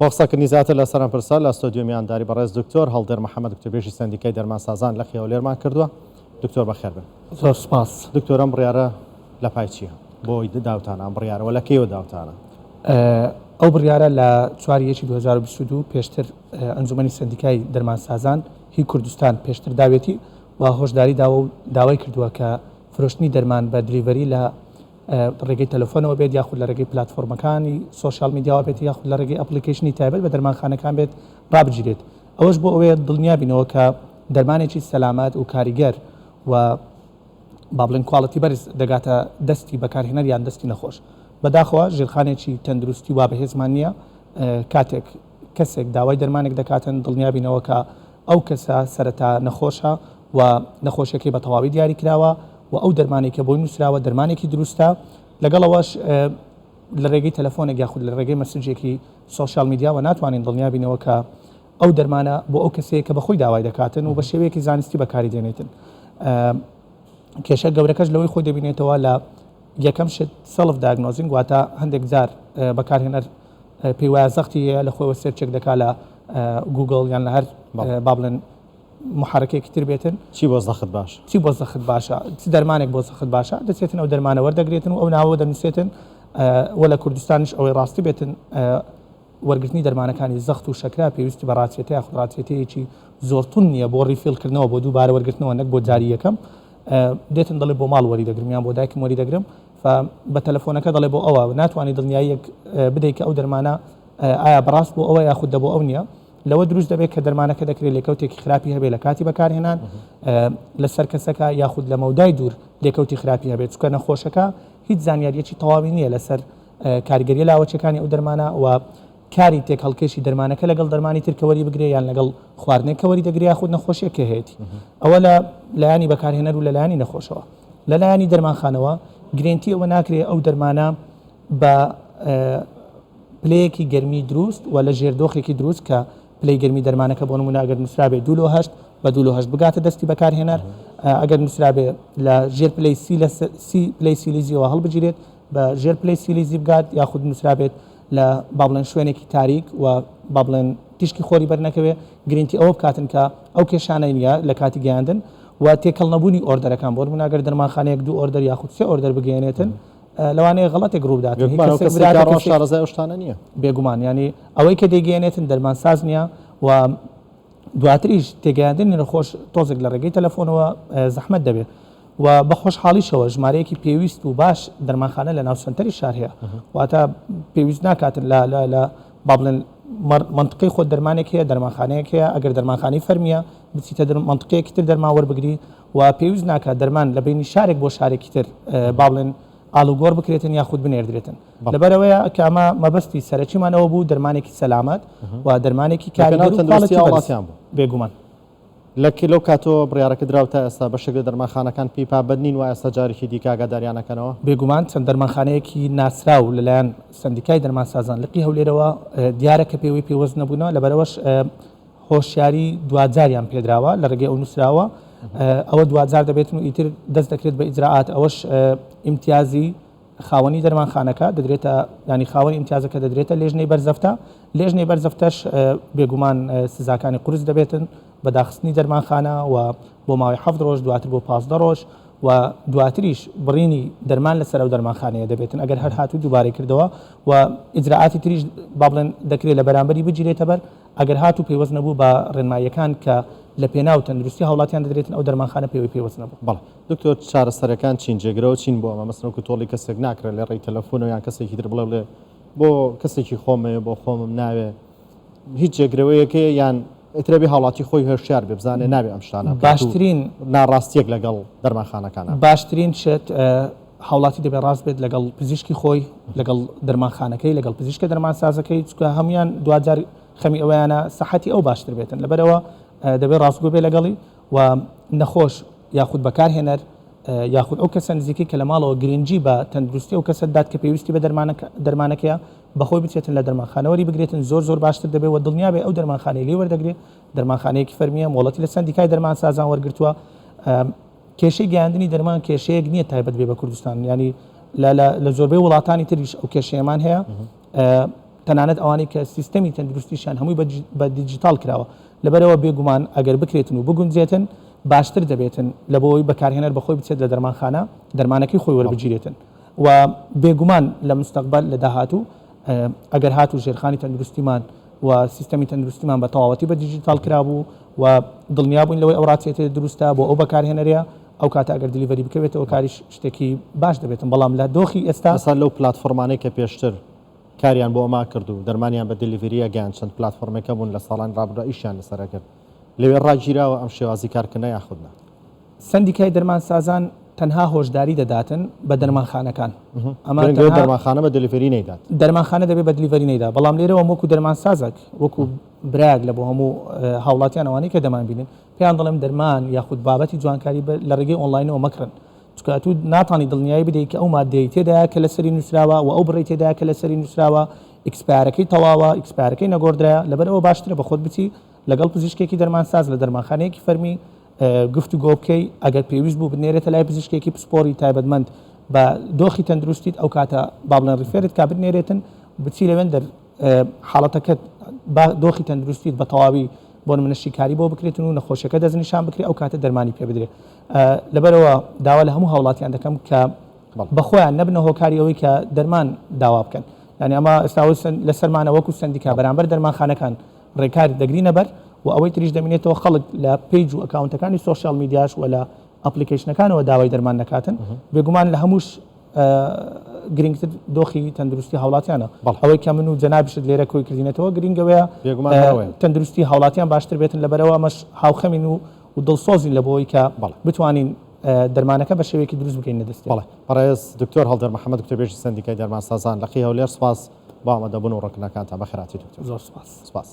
بۆ قسەکردنی زیاتر لەسەر ئەم پرسە لە ستۆدیۆ میوانداری بەڕێز دکتۆر هەڵدێر محەمەد گوتەبێژی سەندیکای دەرمانسازان لقی هەولێرمان کردووە. دکتۆر بەخێر بن. زۆر سپاس. دکتۆر ئەم بڕیارە لە پای چییە؟ بۆ داوتانە ئەم بڕیارە و لە کەیەوە داوتانە؟ ئەو بڕیارە لە چوار یەکی 2022 پێشتر ئەنجومەنی سەندیکای دەرمانسازان هی کوردستان پێشتر داوێتی و هۆشداری داوە و داوای کردووە کە فرۆشتنی دەرمان بە delivery لە ڕێگەی تەلەفۆنەوە بێت یاخود لە ڕێگەی پلاتفۆرمەکانی سۆشیال میدیاوە بێت یاخود لە ڕێگەی application ی تایبەت بە دەرمانخانەکان بێت ڕابگیرێت ئەوەش بۆ ئەوەیە دڵنیا بینەوە کە دەرمانێکی سەلامەت و کاریگەر و با بڵێن quality بەرز دەگاتە دەستی بەکارهێنەر یان دەستی نەخۆش. بەداخەوە ژێرخانێکی تەندروستی وا بەهێزمان نییە کاتێک کەسێک داوای دەرمانێک دەکاتن دڵنیا بینەوە کە ئەو کەسە سەرەتا نەخۆشە و نەخۆشیەکەی بە تەواوی دیاری کراوە و ئەو دەرمانەی کە بۆی نووسراوە دەرمانێکی دروستە لەگەڵ ئەوەش لە ڕێگەی تەلەفۆنێک یاخود لە ڕێگەی message ێکی social media وە ناتوانین دڵنیا بینەوە کە ئەو دەرمانە بۆ ئەو کەسەیە کە بەخۆی داوای دەکاتن و بە شێوەیەکی زانستی بەکاری دێنێتن. کێشە گەورەکەش لەوەی خۆی دەبینێتەوە لە یەکەم شت self diagnosing واتە هەندێک جار بەکارهێنەر پێی وایە زەختی هەیە لە خۆیەوە search ێک دەکا لە گوگڵ یان لە هەر با بڵێن محرکێکی تر بێتن. چی بۆ زەخت باشە؟ چی بۆ زەخت باشە؟ چ دەرمانێک بۆ زەخت باشە؟ دەچێتن ئەو دەرمانە وەردەگرێتن و ئەو ناوە دەنووسێتن و لە کوردستانیش ئەوەی ڕاستی بێتن وەرگرتنی دەرمانەکانی زەخت و شەکرە پێویستی بە ڕاچێتە یاخود ڕاچێتەیەکی زۆر توند نییە بۆ refill کردنەوە بۆ دووبارە وەرگرتنەوە نەک بۆ جاری یەکەم دێتن دەڵێ بۆ ماڵ وەری دەگرم یان بۆ دایکم وەری دەگرم بە تەلەفۆنەکە دەڵێ بۆ ئەوە ناتوانانی دڵنیاییەک بدەیت کە ئەو دەرمانە ئایا بەڕاست بۆ ئەوە یاخود دە بۆ ئەو نییە لەوە دروست دەبێت کە دەرمانەکە دەکرێت لێکەوتێکی خراپی هەبێت لە کاتی بەکارهێنان لەسەر کەسەکە یاخود لە مەودای دوور لێکەوتی خراپی هەبێت چونکە نەخۆشەکە هیچ زانیاریەکی تەواوی نییە لەسەر کاریگەریە لاوەکیەکانی ئەو دەرمانە و کاری تێکهەڵکێشی دەرمانەکە لەگەڵ دەرمانی تر کە وەری بگرێ یان لەگەڵ خواردنێک کە وەری دەگرێ یاخود نەخۆشیەک کە هەیەتی ئەوە لە لایەنی بەکارهێنەر و لە لایەنی نەخۆشەوە لە لایەنی دەرمانخانەوە گرێنتی ئەوە ناکرێ ئەو دەرمانە بە پلەیەکی گەرمی دروست و لە ژێر دۆخێکی دروست کە پلەی گەرمی دەرمانەکە بۆ نمونە ئەگەر نووسرابێ دوو لۆ هەشت بە دوو لۆ هەشت بگاتە دەستی بەکارهێنەر ئەگەر نووسرابێ لە ژێر پلەی سی لە سی پلەی سیلیزیەوە هەڵبگیرێت بە ژێر پلەی سیلیزی بگات یاخود نووسرابێت لە با بڵێن شوێنێکی تاریک و با بڵێن تیشکی خۆری بەر نەکەوێ گرینتی ئەوە بکاتن کە ئەو کێشانەی نییە لە کاتی گەیاندن و تێکەڵ نەبوونی order ەکان بۆ نموونە گەر دەرمانخانەیەک دوو order یاخود سێ order بگەیەنێتن لەوانەیە غەڵەتێک ڕوو بدات بێگومان ئەو کەسێک کە شارەزای ئەو شتانە نییە. بێگومان یانی ئەوەی کە دەیگەیەنێتن دەرمانساز نییە و دواتریش تێگەیاندنی نەخۆش تۆزێک لە ڕێگەی تەلەفۆنەوە زەحمەت دەبێت و بە خۆشحاڵیشەوە ژمارەیەکی پێویست و باش دەرمانخانە لە ناو سەنتەری شار هەیە واتە پێویست ناکاتن لە لە لە با بڵێن مەنتقەی خۆت دەرمانێک هەیە دەرمانخانەیەک هەیە ئەگەر دەرمانخانەی فەرمیە بچیتە مەنتقەیەکی تر دەرمان وەربگری و پێویست ناکات دەرمان لە بینی شارێک بۆ شارێکی تر با بڵێن ئاڵوگۆڕ بکرێتن یاخود بنێردرێتن لەبەرئەوەیە کە ئەمە مەبەستی سەرەکیمان ئەوە بوو دەرمانێکی سەلامەت و دەرمانێکی کاریگەر و quality بەرز بێگومان. لە لەو کاتەوە بڕیارەکە دراو تا ئێستا بەشێک لە دەرمانخانەکان پێی پابەند نین و ئێستا جارێکی دیکە ئاگاداریان ئەکەنەوە؟ بێگومان چەند دەرمانخانەیەکی ناسراو لەلایەن سەندیکای دەرمانسازان لقی هەولێرەوە دیارە کە پێوەی پەیوەست نەبوونە لەبەرئەوەش هۆشیاری دواجاریان پێدراوە لە ڕێگەی ئەو نووسراوە ئەوە دواجار دەبێتن و ئیتر دەست دەکرێت بە ئیجرائات ئەوەش ئیمتیازی خاوەنی دەرمانخانەکە دەدرێتە ینی خاوەنی ئیمتیازەکە دەدرێتە لێژنەی بەرزەفتە لێژنەی بەرزەفتەش بێگومان سزاکانی قورس دەبێتن بە داخستنی دەرمانخانە و بۆ ماوەی حەفت ڕۆژ دواتر بۆ 15 ڕۆژ و دواتریش بڕینی دەرمان لەسەر ئەو دەرمانخانەیە دەبێتن ئەگەر هەر هاتوو دووبارەی کردەوە و ئیجرائاتی تریش با بڵێن دەکرێت لە بەرامبەری بگیرێتە بەر ئەگەر هاتوو پەیوەست نەبوو بە ڕێنماییەکان کە لە پێناو تەندروستی هاوڵاتیان دەدرێتن ئەو دەرمانخانە پێوەی پەیوەست نەبوو. بەڵێ دکتۆر چارەسەرەکان چین جێگرەوە چین بۆ ئەمە مەسەلەن وەکو تۆڵی کەسێک ناکرێت لە ڕێی تەلەفۆنەوە یان کەسێکی تر بڵێ بڵێ بۆ کەسێکی خۆمەوێ بۆ خۆمم ناوێ هیچ جێگرەوەیەک هەیە یان ئیتر ئەبێ هاوڵاتی خۆی هۆشیار بێ بزانێ نابێ ئەم شتانە بکات و باشترین ناڕاستیەک لەگەڵ دەرمانخانەکانا بکات و. باشترین شت هاوڵاتی دەبێت ڕاست بێت لەگەڵ پزیشکی خۆی، لەگەڵ دەرمانخانەکەی، لەگەڵ پزیشکە دەرمانسازەکەی، چونکە هەموویان دواجار خەمی ئەوەیانە سەحەتی ئەو باشتر بێتن، لەبەرئەوە دەبێت ڕاستگۆ بێت لەگەڵی و نەخۆش یاخود بەکارهێنەر یاخود ئەو کەسە نزیکەی کە لە ماڵەوە گرنگی بە تەندروستی ئەو کەسە دات کە پێویستی بە دەرمانەکەیە بەخۆی بچێتن لە دەرمانخانە وەری بگرێتن زۆر زۆر باشتر دەبێت و دڵنیا بێت ئەو دەرمانخانەی لێی وەردەگرێت دەرمانخانەیەکی فەرمییە مۆڵەتی لە سەندیکای دەرمانسازان وەرگرتووە. کێشەی گەیاندنی دەرمان کێشەیەک نییە تایبەت بێ بە کوردستان ینی لە زۆربەی وڵاتانی تریش ئەو کێشەیەمان هەیە. تەنانەت ئەوانەی کە سیستەمی تەندروستیشیان هەمووی بە دیجیتاڵ کراوە. لەبەرئەوە بێگومان ئەگەر بکرێتن و بگونجێتن باشتر دەبێتن لە بۆ ئەوەی بەکارهێنەر بەخۆی بچێت لە دەرمانخانە دەرمانەکەی خۆی وەربگیرێتن و بێگومان لە مستەقبەل لە داهاتوو ئەگەر هاتوو ژێرخانی تەندروستیمان و سیستەمی تەندروستیمان بە تەواوەتی بە دیجیتاڵ کرابوو و دڵنیا بووین لەوەی ئەو ڕاچێتێ دروستە بۆ ئەو بەکارهێنەرەیە ئەو کاتە ئەگەر delivery بکەوێتەوە کاریش شتێکی باش دەبێتن بەڵام لە دۆخی ئێستا مەسەلەن لەو پلاتفۆرمانەی کە پێشتر کاریان بۆ ئەمە کرد و دەرمانیان بە delivery ئەگەیاند چەند پلاتفۆرمێک هەبوون لە ساڵانی ڕابردوودا ئیشیان لەسەر ئەکرد لەوێ ڕاگیراوە ئەم شێوازی کارکردنە یاخود نا؟ سەندیکای دەرمانسازان تەنها هۆشداری دەداتن بە دەرمانخانەکان. ئەمە گرنگ ئەوەیە دەرمانخانە بە delivery نەیدات. دەرمانخانە دەبێت بە delivery نەیدا، بەڵام لێرەوە وەکو دەرمانسازەک، وەکو برایەک لە بۆ هەموو هاوڵاتیان ئەوانەی کە دەمانبینن پێیان دەڵێم دەرمان یاخود بابەتی جوانکاری لە ڕێگەی ئۆنلاینەوە مەکڕن، چونکە ئەتوو ناتانی دڵنیایی بدەیت کە ئەو ماددەیەی تێدایە کە لەسەری نووسراوە و ئەو بڕەی تێدایە کە لەسەری نووسراوە expire ەکەی تەواوە expire ەکەی نەگۆڕدرایە، لەبەرئەوە باشترە بەخۆت بچی لەگەڵ پزیشکێکی دەرمانساز لە دەرمانخانەیەکی فەرمی گفتوگۆ بکەی، ئەگەر پێویست بوو بتنێرێتە لای پزیشکێکی پسپۆڕی تایبەتمەند بە دۆخی تەندروستیت ئەو کاتە با بڵێن refer ت کا بتنێرێتن بچی لەوێن دەر حاڵەتەکەت با دۆخی تەندروستیت بە تەواوی بۆ نمونە شیکاری بۆ بکرێتن و نەخۆشیەکە دەستنیشان بکرێت ئەو کاتە دەرمانی پێ بدرێت لەبەرەوە داوا لە هەموو هاوڵاتیان دەکەم کە بەخۆیان نەبنە هۆکاری ئەوەی کە دەرمان داوا بکەن یعنی ئەمە ئێستا لەسەرمانە وەکو سەندیکا بەرامبەر دەرمانخانەکان ڕێکار دەگرینە بەر و ئەوەی تریش دەمینێتەوە خەڵک لە page و account ەکانی social media ش و لە application ەکانەوە داوای دەرمان نەکاتن بێگومان لە هەمووش گرنگتر دۆخی تەندروستی هاوڵاتیانە ئەوەی کە من و جەنابیشت لێرە کۆی کردینێتەوە گرنگەوەیە تەندروستی هاوڵاتیان باشتر بێتن لەبەرەوە ئەمەش هاوخەمین و و دڵسۆزین لە بۆی کە بتوانین دەرمانەکە بە شێوەیەکی دروست بگەینە دەستی. بەڵێ بەڕێز دکتۆر هەڵدێر محەمەد گوتەبێژی سەندیکای دەرمانسازان لقی هەولێر سوپاس بۆ ئامادەبوون و ڕوونکردنەکانتان بەخێرهاتی دکتۆر. زۆر سوپاس. سوپاس.